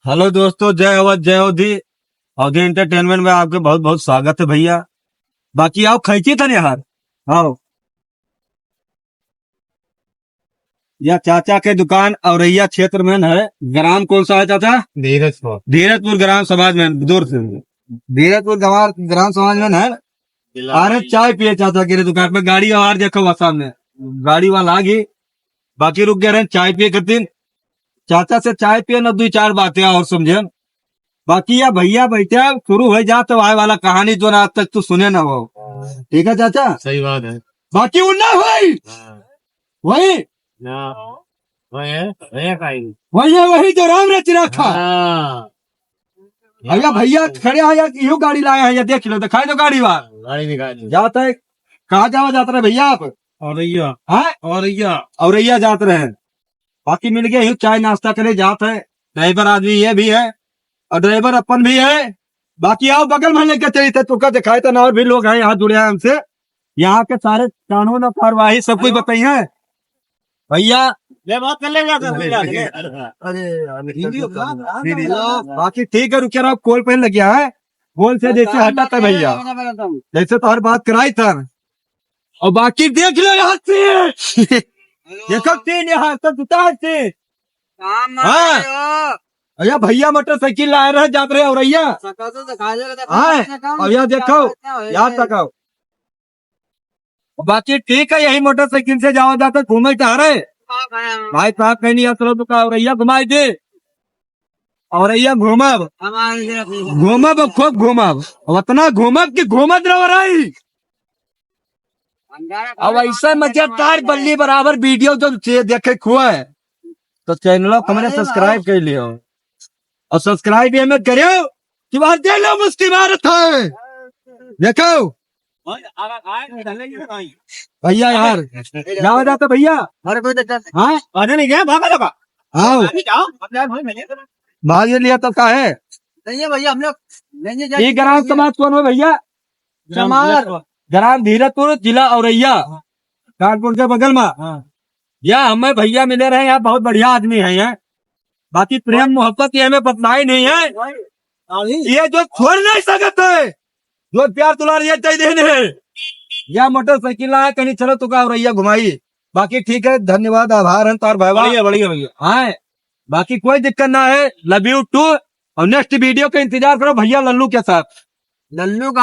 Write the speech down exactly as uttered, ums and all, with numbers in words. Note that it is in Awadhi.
हेलो दोस्तों, जय अवध, जय अवधी। अवधी एंटरटेनमेंट में आपके बहुत बहुत स्वागत है भैया। बाकी आओ, खैची था यार, आओ। या चाचा के दुकान औरैया क्षेत्र में है। ग्राम कौन सा है चाचा? धीरजपुर। धीरजपुर ग्राम समाज में, दूर से। धीरजपुर ग्राम, ग्राम समाज में है। अरे चाय पिए चाचा के दुकान पे, गाड़ी और देखो वह सामने, गाड़ी वाला आ गई। बाकी रुक गए रहे चाय पिए खातिर। चाचा से चाय पिए ना, दो चार बातें और समझे। बाकी या भैया बैठे, शुरू हो जा तो आए वाला कहानी जो ना आज तक तू सुने ना हो। ठीक है चाचा? सही बात है। बाकी वो ना होई। हाँ। वही। ना। वही है, वही है काई। वही है, वही जो राम रच रखा। हाँ। भैया, भैया खड़े हैं यार, इहो गाड़ी लाए हैं, ये देख लो, दिखाई दो गाड़ी वाला। गाड़ी दिखाई दो। जात है, कहाँ जावा जात रहे भैया आप? औरैया। हाँ? औरैया। औरैया जात रहे। बाकी मिल गया, यूं चाय नाश्ता करे जात है। ड्राइवर आदमी ये भी है और ड्राइवर अपन भी है। बाकी आओ बगल में लेके चली थे, तुका दिखाई था ना, और भी लोग हैं यहाँ जुड़े हैं हमसे। यहाँ के सारे कानून और कार्यवाही सब कुछ बताई है भैया। ले बात कर लेगा सर, भैया। अरे, अरे, वीडियो वीडियो। बाकी ठीक है, रुके रहो, कॉल पे लग गया है। कॉल से जैसे हटा था भैया, जैसे तो हर बात कराई था। और बाकी देख लो यहाँ से। देखो तीन यहाँ से, दुकान से। काम हाँ। अरे भैया मोटरसाइकिल लाए रहे, जात रहे औरैया। सका तो दिखा दे, हाँ। काम और यहाँ देखो, यहाँ तक आओ। बाकी ठीक है, यही मोटरसाइकिल से जावा जाता, घूमे टहरे। भाई साहब कहीं नहीं, असलो तो का औरैया घुमाई दे। औरैया घूमब, घूमब, खूब घूमब, उतना घूमब कि घूमत रहो रही। अब ऐसा मजेदार बल्ली बराबर वीडियो जो चे-, देखे खुआ है, तो चैनल को हमरे सब्सक्राइब कर लियो और सब्सक्राइब ये मत करियो कि बाहर दे लो मुस्की मारत है। देखो भैया यार, क्या हो जाता भैया? अरे कोई दिक्कत नहीं। हाँ, अरे नहीं गया, भागा लगा। आओ। अभी जाओ, अपने आप भाई मिले। भाग ये लिया तो का है? नहीं है भैया, हम लोग नहीं है, ये ग्राम समाज कौन हो भैया? चमार। ग्राम धीरजपुर, जिला औरैया, कानपुर के बगल में। हाँ। या हमें भैया मिले रहे, यहाँ बहुत बढ़िया आदमी है यहाँ। बाकी प्रेम मोहब्बत ये हमें बतलाई नहीं है। ये जो छोड़ नहीं सकते, जो प्यार दुलार ये दे देने हैं। या मोटरसाइकिल आया, कहीं चलो तो का औरैया घुमाई। बाकी ठीक है, धन्यवाद, आभार है तार भाई। बढ़िया, बढ़िया भैया। हाँ, बाकी कोई दिक्कत ना है। Love you too। और नेक्स्ट वीडियो का इंतजार करो भैया लल्लू के साथ। लल्लू का